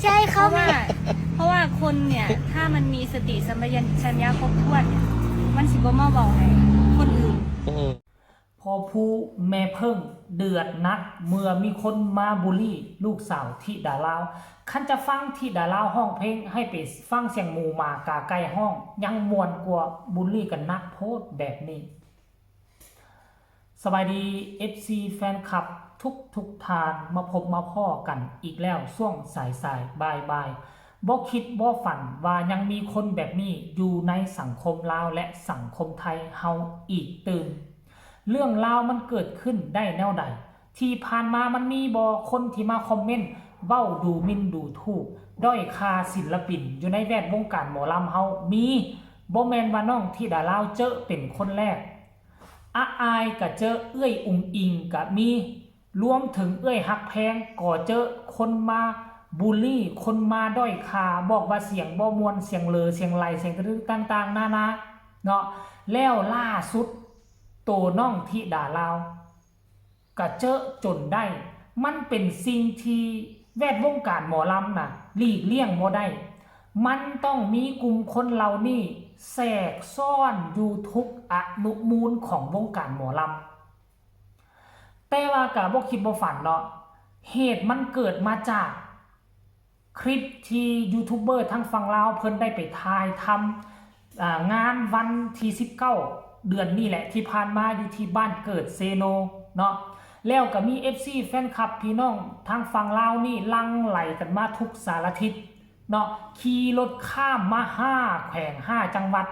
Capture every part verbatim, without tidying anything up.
ใช่ เขา เพราะว่า ไม่ เพราะว่าคนเนี่ย ถ้ามันมีสติสัมปชัญญะครบถ้วนเนี่ย มันสิบ่มาเว้าให้คนอื่น อืม พอผู้แม่เพิ่งเดือดนัก เมื่อมีคนมาบูลลี่ลูกสาวธิดาลาว คันจะฟังธิดาลาวฮ้องเพลง ให้ไปฟังเสียงหมูหมากาไก่ฮ้อง ยังม่วนกว่าบูลลี่กันนักโพดแบบนี้ สบายดี เอฟซี แฟนคลับทุกทุกท่าน มาพบมาพ้อกันอีกแล้วช่วงสายสายบ่ายบ่ายๆ บ่คิดบ่ฝันว่ายังมีคนแบบนี้อยู่ในสังคมลาวและสังคมไทยเฮาอีกตื่ม เรื่องราวมันเกิดขึ้นได้แนวใด ที่ผ่านมามันมีบ่คนที่มาคอมเมนต์เว้าดูหมิ่นดูถูก ด้อยค่าศิลปินอยู่ในแวดวงการหมอลำเฮา มี บ่แม่นว่าน้องธิดาลาวเจอเป็นคนแรก อาอายก็เจอ เอื้อยอุ๋งอิ๋งก็มี รวมถึงเอื้อยฮักแพงก็เจอคนมาบูลลี่ คนมาด้อยค่า บอกว่าเสียงบ่ม่วน เสียงเหลอ เสียงไหล เสียงตะลึกต่างๆ นานา เนาะ แล้วล่าสุด โตน้องธิดาลาว ก็เจอจนได้ มันเป็นสิ่งที่แวดวงการหมอลำน่ะ หลีกเลี่ยงบ่ได้ มันต้องมีกลุ่มคนเหล่านี้แทรกซ้อนอยู่ทุกอนุมูลของวงการหมอลำ แต่ว่าก็บ่คิดบ่ฝันเนาะ เหตุมันเกิดมาจาก คลิปที่ยูทูบเบอร์ทางฝั่งลาวเพิ่นได้ไปถ่ายทำ อ่า งานวันที่สิบเก้า เดือนนี้แหละ ที่ผ่านมาอยู่ที่บ้านเกิดเซโนเนาะ แล้วก็มี เอฟซี แฟนคลับพี่น้องทางฝั่งลาวนี่หลั่งไหลกันมาทุกสารทิศเนาะ ขี่รถข้ามมาห้าแขวงห้าจังหวัด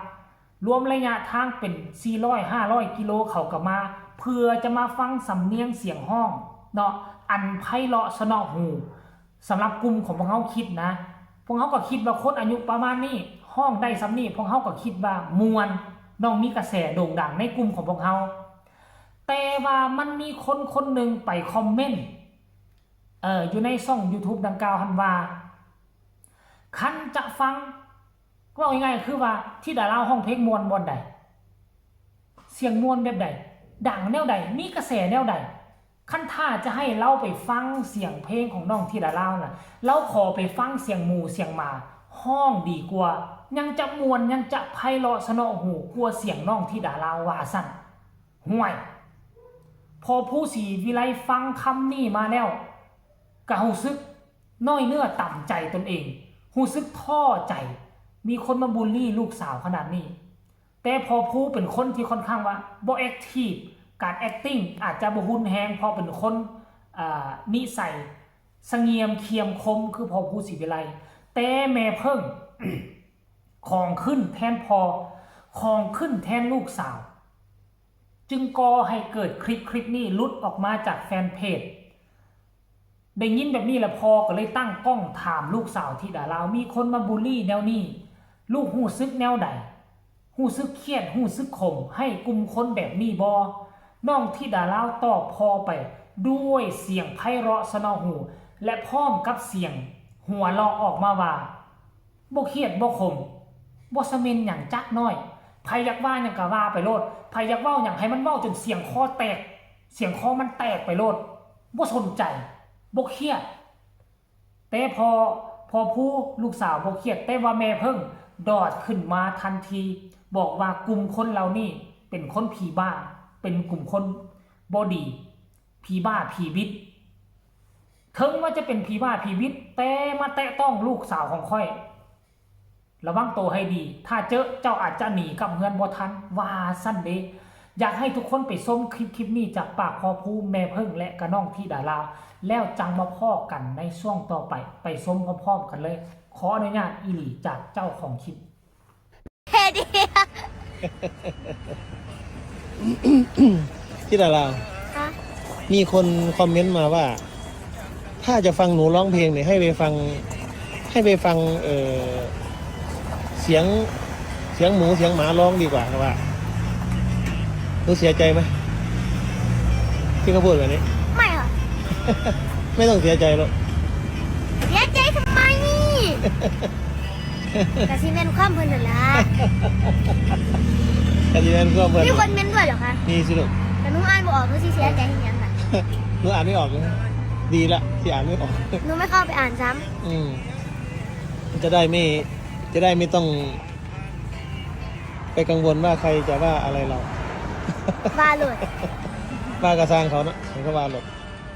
รวมระยะทางเป็น สี่ร้อย ห้าร้อย กิโล เขาก็มา เพื่อจะมาฟังสำเนียงเสียงฮ้องเนาะ อันไพเราะเสนาะหู สำหรับกลุ่มของพวกเฮาคิดนะ พวกเฮาก็คิดว่าคนอายุประมาณนี้ฮ้องได้ส่ำนี้ พวกเฮาก็คิดว่าม่วน น้องมีกระแสโด่งดังในกลุ่มของพวกเฮา แต่ว่ามันมีคนคนหนึ่งไปคอมเมนต์ เอ่อ อยู่ในช่องยูทูบดังกล่าวหั้นว่า คันจะฟัง เว้าง่ายๆ คือว่าธิดาลาวฮ้องเพลงม่วนบ่อนใด เสียงม่วนแบบใด ดังแนวใด มีกระแสแนวใด คันถ้าจะให้ลาวไปฟังเสียงเพลงของน้องธิดาลาวน่ะ ลาวขอไปฟังเสียงหมูเสียงหมาฮ้องดีกว่า ยังจะม่วน ยังจะไพเราะเสนาะหูกว่าเสียงน้องธิดาลาว ว่าซั่น ห่วย พอผู้ศรีวิไลฟังคำนี้มาแล้ว ก็รู้สึกน้อยเนื้อต่ำใจตนเอง รู้สึกท้อใจ มีคนมาบูลลี่ลูกสาวขนาดนี้ แต่พอผู้เป็นคนที่ค่อนข้างว่าบ่แอคทีฟ การแอคติ้งอาจจะบ่รุนแรง เพราะเป็นคน อ่า นิสัยเสงี่ยมเขียมคมคือพอผู้ศรีวิไล แต่แม่เพิ่ง ของขึ้นแทนพ่อ ของขึ้นแทนลูกสาว จึงก่อให้เกิดคลิปคลิปนี้หลุดออกมาจากแฟนเพจ ได้ยินแบบนี้แล้วพ่อก็เลยตั้งกล้องถามลูกสาวธิดาลาว มีคนมาบูลลี่แนวนี้ ลูกรู้สึกแนวใด รู้สึกเครียด รู้สึกขม ให้กลุ่มคนแบบนี้บ่ น้องธิดาลาวตอบพ่อไปด้วยเสียงไพเราะเสนาะหู และพร้อมกับเสียงหัวเราะออกมาว่า บ่เครียดบ่ขม บ่สะเม็นหยังจักน้อย ไผอยากว่าหยังก็ว่าไปโลด ไผอยากเว้าหยังให้มันเว้าจนเสียงคอแตก เสียงคอมันแตกไปโลด บ่สนใจ บ่เครียด แต่พอ พอผู้ลูกสาวบ่เครียด แต่ว่าแม่เพิ่งดอดขึ้นมาทันที บอกว่ากลุ่มคนเหล่านี้เป็นคนผีบ้า เป็นกลุ่มคนบ่ดี ผีบ้าผีบิด ถึงว่าจะเป็นผีบ้าผีบิด แต่มาแตะต้องลูกสาวของข้อย ระวังตัวให้ดี ถ้าเจอเจ้าอาจจะหนีกลับเฮือนบ่ทัน ว่าซั่นเด้ อยากให้ทุกคนไปชมคลิปคลิปนี้จากปากพ่อผู้แม่เพิ่งและกะน้องธิดาลาว แล้วจังมาพ้อกันในช่วงต่อไป ไปชมพร้อมๆกันเลย ขออนุญาตอีหลีจากเจ้าของคลิป เฮ็ดอีหยัง ธิดาลาว คะ มีคนคอมเมนต์มาว่า ถ้าจะฟังหนูร้องเพลงเนี่ยให้ไปฟัง ให้ไปฟัง เอ่อ เสียง เสียงหมูเสียงหมาร้องดีกว่าเขาว่า หนูเสียใจไหม ที่เขาพูดแบบนี้ ไม่ค่ะ ไม่ต้องเสียใจหรอก เสียใจทำไมนี่ กะสิแม่นความเพิ่นนั่นล่ะ กะสิแม่นความเพิ่น มีคนเม้นด้วยเหรอคะ มีสิลูก แต่หนูอ่านบ่ออกหนูสิเสียใจอีหยังล่ะ หนูอ่านไม่ออกเลย ดีละที่อ่านไม่ออก หนูไม่เข้าไปอ่านซ้ำ อืม จะได้ไม่ จะได้ไม่ต้อง ไปกังวลว่าใครจะว่าอะไรเรา ว่าโลด ว่ากระซางเขานะเขาก็ว่าหลบ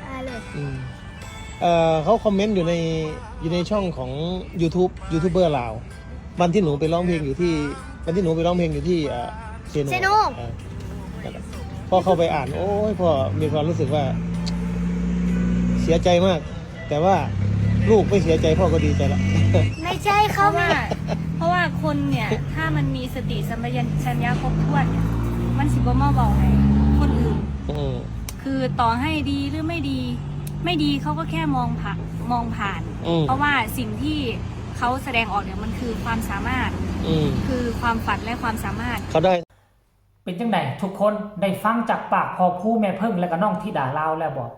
ว่าโลด อืมเอ่อเขาคอมเมนต์อยู่ใน อยู่ในช่องของ YouTube ยูทูบเบอร์ลาว วันที่หนูไปร้องเพลงอยู่ที่ วันที่หนูไปร้องเพลงอยู่ที่เอ่อเซโน เซโน เออนั่นแหละพ่อเข้าไปอ่าน โอ้ยพ่อมีความรู้สึกว่า เสียใจมาก แต่ว่าลูกไม่เสียใจพ่อก็ดีใจละ ไม่ใช่ เพ เขา ราะ ไม่ ว่าเพราะว่าคนเนี่ย ถ้ามันมีสติสัมปชัญญะครบถ้วนเนี่ยมันสิบ่มาบอกให้คนอื่น อืม คือต่อให้ดีหรือไม่ดี ไม่ดีเขาก็แค่มองผ่านมองผ่าน อืม เพราะว่าสิ่งที่เขาแสดงออกเนี่ยมันคือความสามารถ อืม คือความฝันและความสามารถ เขาได้ เป็นจังไดทุกคนได้ฟังจากปากพ่อผู้แม่เพิ่งและก็น้องธิดาลาวแล้วบอก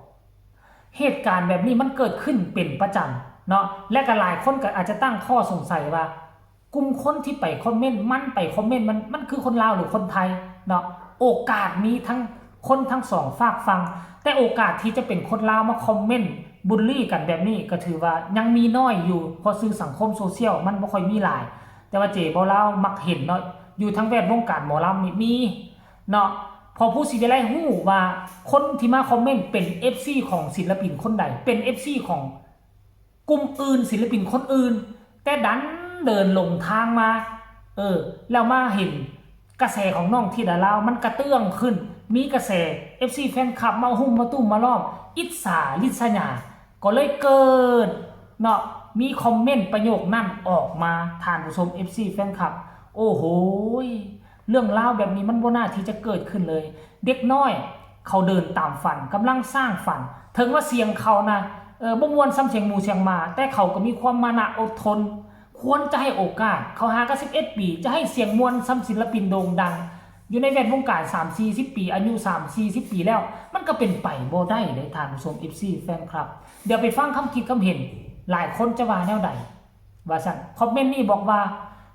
เหตุการณ์แบบนี้มันเกิดขึ้นเป็นประจำเนาะ และก็หลายคนก็อาจจะตั้งข้อสงสัยว่า กลุ่มคนที่ไปคอมเมนต์มันไปคอมเมนต์มันมันคือคนลาวหรือคนไทยเนาะ โอกาสมีทั้งคนทั้งสองฝากฝั่ง แต่โอกาสที่จะเป็นคนลาวมาคอมเมนต์บูลลี่กันแบบนี้ก็ถือว่ายังมีน้อยอยู่ เพราะสื่อสังคมโซเชียลมันบ่ค่อยมีหลาย แต่ว่าเจเบาลาวมักเห็นเนาะ อยู่ทั้งแวดวงการหมอลำนี่มีเนาะ พอผู้สิได้ฮู้ว่าคนที่มาคอมเมนต์เป็น เอฟซี ของศิลปินคนใด เป็น เอฟซี ของกลุ่มอื่นศิลปินคนอื่น แต่ดันเดินลงทางมา เออ แล้วมาเห็นกระแสของน้องธิดาลาวมันกระเตื้องขึ้น มีกระแส เอฟซี แฟนคลับมาหุ้มมาตุ้มมาล้อม อิจฉาริษยา ก็เลยเกิดเนาะ มีคอมเมนต์ประโยคนั้นออกมา ท่านผู้ชม เอฟซี แฟนคลับ โอ้โหย เรื่องราวแบบนี้มันบ่น่าที่จะเกิดขึ้นเลย เด็กน้อยเขาเดินตามฝัน กำลังสร้างฝัน ถึงว่าเสียงเขานะ เออ บ่ม่วนส่ำเสียงหมู่เสียงหมา แต่เขาก็มีความมานะอดทน ควรจะให้โอกาส เขาหาก็ สิบเอ็ด ปี จะให้เสียงม่วนส่ำศิลปินโด่งดัง อยู่ในแวดวงการ สามสี่สิบ ปี อายุ สามสี่สิบ ปีแล้ว มันก็เป็นไปบ่ได้เด้ท่านผู้ชม เอฟซี แฟนคลับ เดี๋ยวไปฟังคำคิดคำเห็น หลายคนจะว่าแนวใด ว่าซั่น คอมเมนต์นี้บอกว่า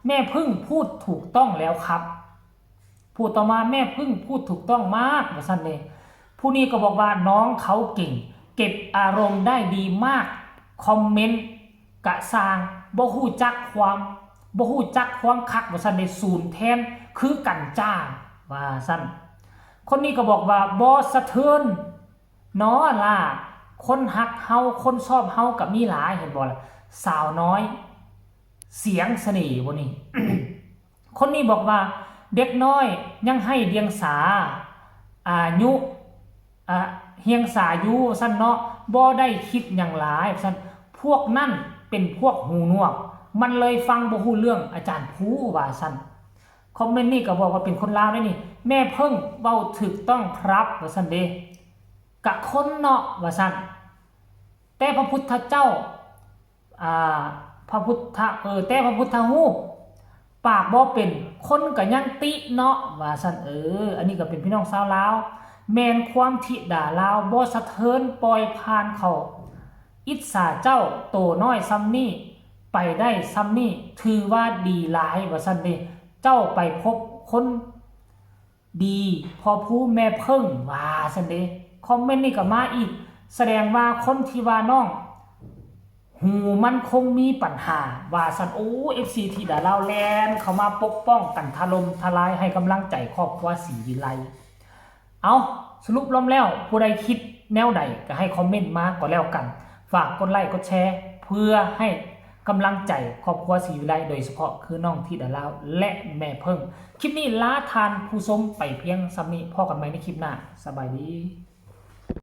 แม่เพิ่งพูดถูกต้องแล้วครับ ผู้ต่อมา แม่เพิ่งพูดถูกต้องมาก ว่าซั่นเลย ผู้นี้ก็บอกว่าน้องเขาเก่ง เก็บอารมณ์ได้ดีมาก คอมเมนต์กะซาง บ่ฮู้จักความ บ่ฮู้จักความคัก ว่าซั่นเลย ศูนย์แทน คือกันจ้า ว่าซั่น คนนี้ก็บอกว่าบ่สะเทือน เนาะล่ะ คนฮักเฮา คนชอบเฮาก็มีหลาย เห็นบ่ล่ะ สาวน้อย เสียงเสน่ห์บ่นี่ คนนี้บอกว่าเด็กน้อยยังไร้เดียงสา อายุ อ่ะ เดียงสาอยู่ซั่นเนาะ บ่ได้คิดหยังหลายซั่น พวกนั่นเป็นพวกหูหนวก มันเลยฟังบ่ฮู้เรื่อง อาจารย์ภูว่าซั่น คอมเมนต์นี้ก็บอกว่าเป็นคนลาวเด้นี่ แม่เพิ่งเว้าถูกต้องครับ ว่าซั่นเด้ กะคนเนาะ ว่าซั่น แต่พระพุทธเจ้า อ่า พระพุทธ เออ แต่พระพุทธรูป ปากบ่เป็น คนก็ยังติเนาะ ว่าซั่น เออ อันนี้ก็เป็นพี่น้องชาวลาว แม่นความธิดาลาว บ่สะเทือน ปล่อยผ่านเขา อิจฉาเจ้า โตน้อยส่ำนี้ ไปได้ส่ำนี้ ถือว่าดีหลาย ว่าซั่นเด้ เจ้าไปพบคน ดี พ่อผู้แม่เพิ่ง ว่าซั่นเด้ คอมเมนต์นี้ก็มาอีก แสดงว่าคนที่ว่าน้อง หูมันคงมีปัญหา ว่าซั่น โอ้ เอฟซี ธิดาลาวแลนเข้ามาปกป้องกันถล่มทลายให้กำลังใจครอบครัวศรีวิไล เอา สรุปรวมแล้ว ผู้ใดคิดแนวใดก็ให้คอมเมนต์มาก็แล้วกัน ฝากกดไลค์กดแชร์ เพื่อให้กำลังใจครอบครัวศรีวิไล โดยเฉพาะคือน้องธิดาลาวและแม่เพิ่ง คลิปนี้ลาท่านผู้ชมไปเพียงส่ำนี้ พ้อกันใหม่ในคลิปหน้า สบายดี